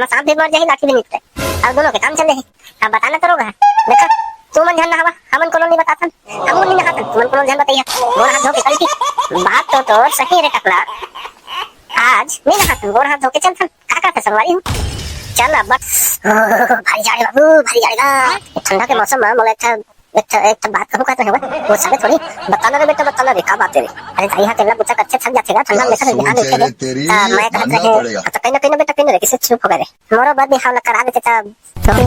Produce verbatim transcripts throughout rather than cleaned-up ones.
ना सांप भी मर जाही, लाठी भी निकले, अउ दोनों के काम चले हे। अब बताना तो रोगहा, देखा, तुमन झन नहावा, हमन कोनो नहीं बताथन, हमन नहीं नहाथन, तुमन कोनो झन बताइया, गोड़ हाथ धो के कल्टी। बात तो तोर सही रे टकला, आज नहीं नहाथन, गोड़ हाथ धो के चलथन। का करथे संगवारी हो? चल अब बस। ओ, भारी जाड़े बाबू, भारी जाड़े गा। ठंडा के मौसम में मोला एक ठा, एक ठा, एक ठा बात कहूं कहत रहे, वो साले थोड़ी। बता ना रे बेटा, बता ना रे, का बात है रे? अरे भाई, हां, केला बुच्चा कच्चे थक जाथे गा, ठंडा में देखा बिहान उठे हे। ता मैं कहत रहे, अब तो कहीं ना कहीं ना बेटा, कहीं ना रे, किसे चुप हो गए रे? मोरो बर बिहाव ला करा देते तब। दबा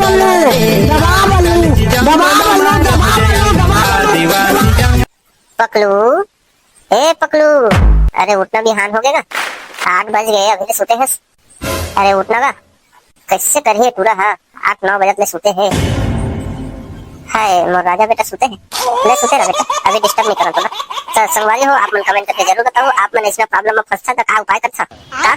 बल्लू, दबा बल्लू, दबा बल्लू, दबा बल्लू, दबा बल्लू। पकलू, ए पकलू, अरे उठना, बिहान हो गया गा, आठ बज गए, अभी ले सुते हस। अरे उठना गा, कैसे करिए टूरा हा, आठ नौ बजत ले सुते हे। हाय मोर राजा बेटा सुते हे, ले सुते रह बेटा, अभी disturb नहीं करन तोला। तो संगवारी हो, आप मन comment करके जरूर बताओ, आप मन ऐसना problem में फंसता तो का उपाय करता? का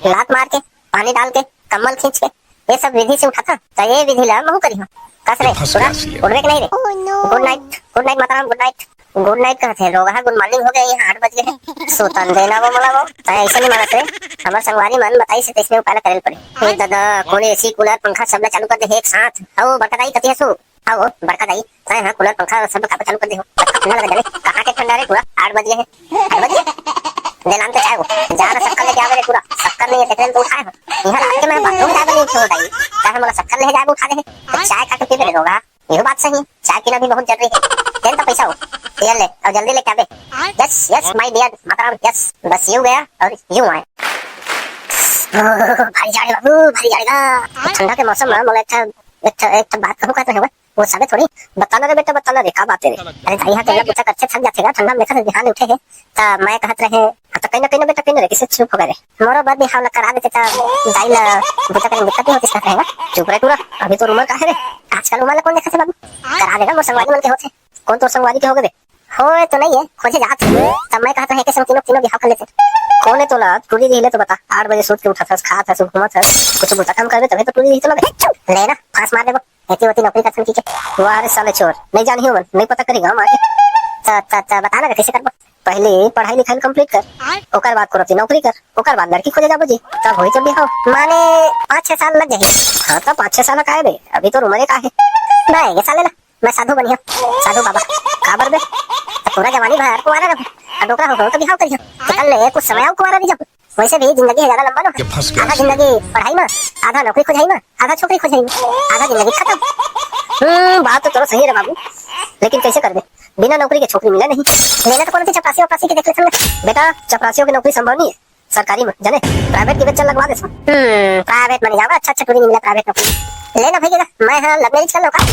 लात मार के, पानी डाल के, कम्बल खींच के, ये सब विधि से उठाता, तो ये विधि ला महू करिहो। कस रे, फंस टूरा, गया सी। उठबे के नहीं रे? Good night, good night माताराम, good night। Good night कहत हे, रोगहा good morning हो गया, यहाँ आठ बज गए हैं। सुतन देना वो मोला वो। तय ऐसे नहीं मानत रे। हमर संगवारी मन बताई से तैसने उपाय ला करे ल पड़े। ए दादा, कोने AC, cooler, पंखा सब ला चालू कर दे हे एक साथ। आओ बड़का दाई कति हसू। आओ बड़का दाई, तय हाँ cooler, पंखा सब ला काबर चालू कर दे हो? ठंडा लगा जाने। कहाँ के ठंडा रे टूरा? आठ बज गए हैं। आठ बज गए? ले लान तो चाय हो। जा ना शक्कर लेके आवे रे टूरा। शक्कर नहीं है, तेरे तो उठाए हो। यहाँ रात के मैं बाथरूम जाए नहीं उठो दाई। चाहे मोला शक्कर ले जाए उठा दे। तो चाय खा के पी ले रोगहा। यह बात सही है, चाय पीना भी बहुत जरूरी है। दे न तो पैसा हो, ये ले, और जल्दी लेके आबे। Yes, yes, my dear, माताराम, yes, बस यूं गया और यूं आया। ओह, भारी जाड़े बाबू, भारी जाड़े गा। ठंडा के मौसम में मोला एक ठा, एक ठा, एक ठा बात कहूं कहत रहे, वो साले थोड़ी। बता ना रे बेटा, बता ना रे, का बात है रे? अरे भाई, हां, केला बुच्चा कच्चे थक जाथे गा, ठंडा में देखा बिहान उठे हे, ता मैं कहत रहे, हां, तो कहीं ना कहीं ना बेटा, कहीं ना रे, किसे चुप हो गए रे? मोरो बर बिहाव ला करा देते, ता दाई ला बुता करे दिक्कत नहीं होती, कहत रहेगा। चुप रे टूरा, अभी तो उमर का है रे? आजकल उमर ला कौन देखत हे बाबू? करा देगा, मोर संगवारी मन के होथे। कौन तोर संगवारी के हो गए बे? होए तो नहीं है, खोजे जात हे। तब मैं कहत रहे, एके संग तीनों, तीनों बिहाव कर लेते। कौन है तोला? टूरी दिहिले तो बता। आठ बजे सोच के उठत हस, खात हस, घूमत हस, कुछ बुता काम करबे तबे तो टूरी दिही तोला बे। ले ना, फांस मार देबो। एती ओती नौकरी करथन की के। वाह रे साले चोर, नहीं जानी हो मन, नहीं पता करी गाँव आके। त, त, त, बता ना, कैसे करबो? पहले पढ़ाई लिखाई complete कर, आय। ओकर बाद कोनो नौकरी कर, ओकर बाद लड़की खोजे जाबो जी, तब होई तो बिहाव। माने पाँच छह साल लग जाही। हाँ, तो पाँच छह साल का है बे, अभी तो उम्र का है। नहीं, ये साले ना, मैं साधु बनिया, साधु बाबा। काबर बे? तो पूरा जवानी भर कुंवारा रहूं, और डोकरा हो, हो तो बिहाव करियो। तो कर ले, कुछ समय आओ कुंवारा रह जाओ। वैसे भी जिंदगी है ज्यादा लंबा ना। ये फंस गया आधा सी। जिंदगी पढ़ाई में, आधा नौकरी खोजाई में, आधा छोकरी खोजाई में, आधा जिंदगी खत्म। हम्म, बात तो तोरो सही है रे बाबू, लेकिन कैसे करबे? बिना नौकरी के छोकरी मिला नहीं। लेना तो कौन सी चपरासी वपरासी के देख लेथन। बेटा, चपरासियों की नौकरी संभव नहीं है सरकारी में, जाने? प्राइवेट की बेचन लगवा देथन। हम्म, प्राइवेट में नहीं जावा, अच्छा अच्छा टूरी नहीं मिला प्राइवेट नौकरी। लेना भाई, मैं हाँ लव मैरिज कर लो का?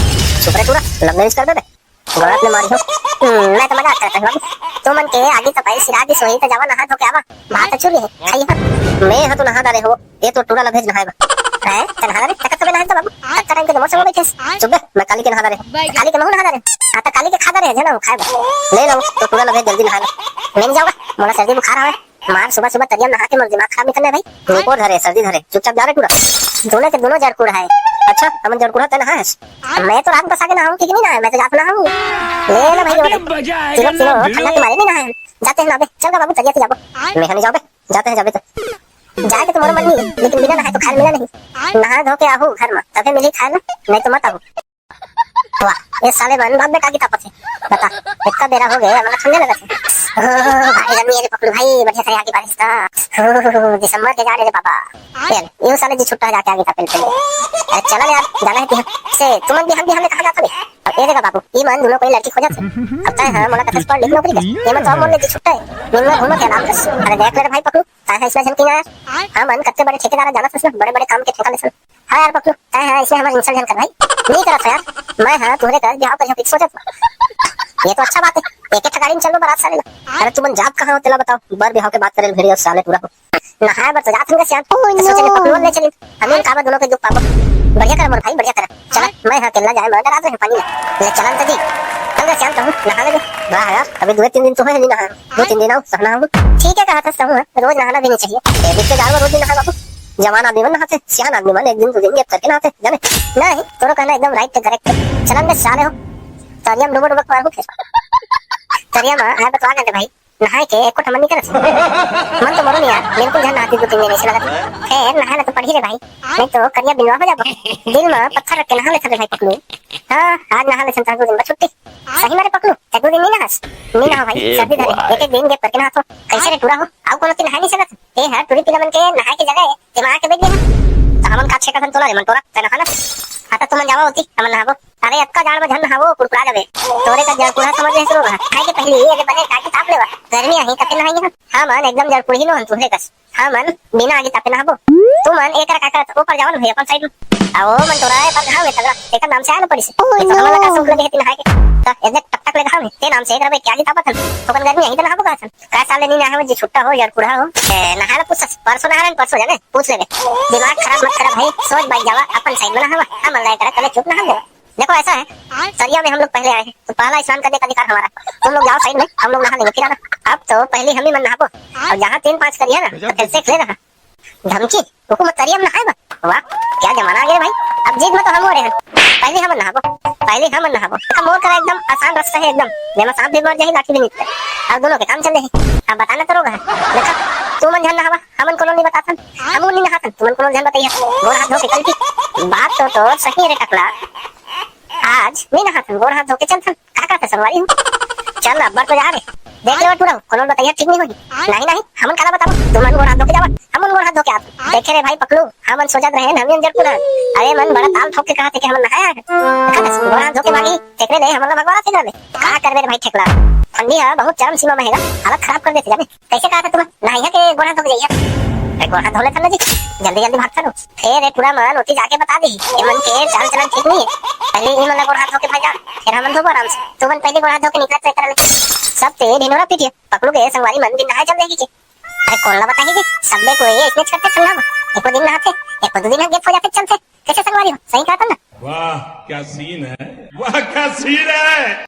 चुप रे टूरा, लव मैरिज कर दे बे। गलत में मारी हो। हम्म, मैं तो मजाक करता हूँ बाबू। तुमन के आगे तो भाई सिरा दी सोई तो जावा नहा धो के आवा। बात अच्छी है, खाई हा। मैं हा तो नहा डारे हो, ये तो टूरा ला भेज नहाए बा। हैं? ते नहा डारे? तक तो नहा तो बाबू। तक टाइम के तो मौसम हो बैठे। सुबह मैं काली के नहा डारे। काली के महू नहा डारे। हाँ, तो काली के खा डारे, है ना, वो खाए बा। ले लो, तो टूरा ला भेज जल्दी नहा लो। मैं नहीं जाऊंगा, मोला सर्दी बुखार आवे। मार सुबह सुबह तरिया में नहा के मोर दिमाग खराब नहीं करना है भाई। निपोर धरे, सर्दी धरे, चुपचाप जा रे टूरा। दोनों के दोनों जड़कुड़ है। अच्छा, हमन जड़कुड़ है, तै नहा है? मैं तो रात बसा के नहाऊं कि नहीं नहाऊं, मैं तो जात नहाऊं। ले ना भाई, अरे वो मजा आएगा तीनों, ना तीनों भिड़ो। ठंडा के मारे नहीं नहाए हम। जाते हैं ना बे, चल ना बाबू, तरिया से जाबो। मैं नहीं जाबे, जाते हैं जाबे तो। जाए के तो मोर मन नहीं है, लेकिन बिना नहाए तो खाए मिला नहीं। नहा धो के आहू घर में, तबे मिली खाए ना, नहीं तो मत आहू। वाह, ये साले मन बाप बेटा की तापत है। बता, इतना बेरा हो गया, हमारा ठंडे लगा था। ओ, भाई रमी, ये पकड़ू भाई, बढ़िया से आगे बारिश था। ओ, दिसंबर के जा रहे रे बाबा। ये, ये साले जी छुट्टा जाके आगे तापे पहले। अरे चला यार, जाना है कि से, तुमन भी हम भी हमने कहा जाता नहीं। अब ये देखा बाबू, ये मन दोनों कोई लड़की खोजत है। अब चाहे हाँ, मोला कथस पढ़ लिख नौकरी कर। ये मन तो मोर ले जी छुट्टा है। निम्न घूमत है राम कस। अरे देख ले रे भाई पकड़ू, चाहे इसमें झन की ना। हाँ मन, कत्ते बड़े ठेकेदार जाना ससुर, बड़े बड़े काम के ठेका ले सन। हाँ यार पकड़ू, तय है, ऐसे हमारे इंसल्ट झन कर भाई। नहीं करत हो यार, मैं हाँ तुहरे कर बिहाव करियो फिक्स हो जात। ये तो अच्छा बात है, एक एक गाड़ी में चलबो बारात साले ला। अरे तुमन जात कहाँ हो तेला बताओ, बर बिहाव के बात करे भिड़ियो साले टूरा हो। नहाए बर तो जात हन सियान। Oh, तो सोचे no। पकड़ू ले चली। हम इन काबर दोनों के दुख पाबो। बढ़िया कर मोर भाई, बढ़िया कर। चला, मैं हाँ केला जाए, मैं डरात रहे पानी में। ले चलन तो जी। चल रे सियान कहूँ, नहा ले। वाह यार, अभी दो तीन दिन तो है नहीं नहा। दो तीन दिन आओ, सहना हो। ठीक है, कहा था सहू है, रोज नहाना भी नहीं चाहिए। ये बीच के जाड़वा रोज दिन नहा बाबू। जवान आदमी मन नहाते, सियान आदमी मन एक दिन दो दिन gap करके नहाते, जाने? नहीं, तोरो कहना एकदम right है, correct है। चलन बे साले हो। तरिया में डुबो डुबो के मारू फिर। तरिया में आए बतवा देते भाई। नहाए के एको ठमन नहीं करत। मन तो मरो नहीं यार, बिल्कुल झन नहाती दू तीन दिन ऐसे लगत। खैर, नहाए ला तो पड़ही रे भाई, नहीं तो करिया बिलवा हो जाबो। दिल में पत्थर रख के नहा लेथन रे भाई पकलू। हाँ, आज नहा लेथन, तहर दू दिन बस छुट्टी। सही में रे पकलू, तैं दू दिन नहीं नहास? नहीं नहा भाई, ये सर्दी धरे, बात। एक एक दिन के परके नहाथों। कैसे रे टूरा हो, अउ कोनो ती नहा नहीं सकत? ए हर टूरी पीला मन के नहाए के जगह है, दिमाग के बेच दे। तो हमन का छेका थन तोला रे मन टोरा, तैं नहा ना। हाँ तो तुमन जावा होती, हमन नहाबो। अरे अतका जाड़ में झन नहाबो, कुड़कुड़ा जाबे। तोरे का जड़ कुड़ा समझ ले शुरू रहा। खाए के पहले ये बने काकी ताप लेवा। गर्मी आही तब नहाएंगे हम। हाँ मन एकदम जड़ कुड़ी नो हम तुहरे कस। हाँ मन, बिना आगी तापे नहाबो। तुमन एक रखा करत ऊपर जावन भैया अपन साइड में। आओ मन तोरा है पर घाव में तगड़ा। एक नाम से आलो पड़ी से। Oh, तो हमला का no। सुख लगे है नहाए के। तो एक टक टक ले घाव में। ते नाम से एक रबे क्या आगी तापत हन। तो अपन गर्मी आही तो नहाबो का थन। का साले नहीं नहावे जी छुट्टा हो यार कुड़ा हो। ए, नहा ला पूछ, परसों नहा रहे, परसों जाने, पूछ लेबे। दिमाग खराब मत करा भाई, सोच बाइक जावा, अपन साइड में नहावा। हम मन लाए करा, कले चुप नहा लेवा। देखो ऐसा है, सरिया में हम लोग पहले आए हैं, तो पहला स्नान करने का अधिकार हमारा। तुम लोग जाओ साइड में, हम लोग नहा लेंगे फिर आना। अब तो पहले हम ही मन नहाबो, और जहाँ तीन पांच करिया ना, तो फिर देख लेना। धमकी, हुकूमत सरिया में नहाए बा। वाह, क्या जमाना आ गया भाई। अब जीत में तो हम हो रहे हैं, पहले हम नहाबो, पहले हम नहाबो। देखा मोर करा एकदम आसान रास्ता है एकदम, जेमा सांप भी मर जाही, लाठी भी नहीं टूटे। अब दोनों के काम चल रही। अब बताना तो रोग है। देखा, तू मन झन नहावा, हमन कोनो नहीं बताथन, हम नहीं नहाथन, तुमन कोनो झन बताइए। गोड़ हाथ धो के चलती। बात तो तोर सही रे टकला। आज नहीं नहाथन, गोड़ हाथ धो के चलथन। का कहत संगवारी हो? चल अब्बर तो जा रे। देख ले टूरा, कोनो बताइए ठीक नहीं होही। नहीं नहीं, हमन काला बताबो, तुमन गोड़ हाथ धो के जावा, हमन गोड़ हाथ धो के आत। देखे रे भाई पकलू, हमन सोचत रहे हम अंजर पूरा। अरे मन बड़ा ताल ठोक के कहत हे कि हमन नहाया है। कहत गोड़ हाथ धो के भागी, देख ले हमन ला भगवान से जाने। का करबे रे भाई ठेकला? ठंडी है बहुत चरम सीमा में हैगा, हालत खराब कर देते जाने। कैसे कहा था तुमन? नहाइया के गोड़ हाथ धो के जाइया। ए, गोड़ हाथ धो लेथन ना जी, जल्दी जल्दी भागथन। फेर ए टूरा मन ओती जाके बता दी, ए मन के चाल चलन ठीक नहीं है। पहले ई मन ला गोड़ हाथ धो के भाग जा, फिर हमन धोबो आराम से। तुमन पहले गोड़ हाथ धो के निकलत रहे तरह ले। सब ते ढिंडोरा पीटिया, पकलू के संगवारी मन दिन नहाए चल देगी जी। अरे कोन ला बताही जी, सबे कोई इसने छठे ठंडा में। एको दिन नहाते, एको दो दिन गेप हो जाते चलते। कैसे संगवारी हो, सही कहा था ना? वाह, क्या सीन है, वाह, क्या सीन है।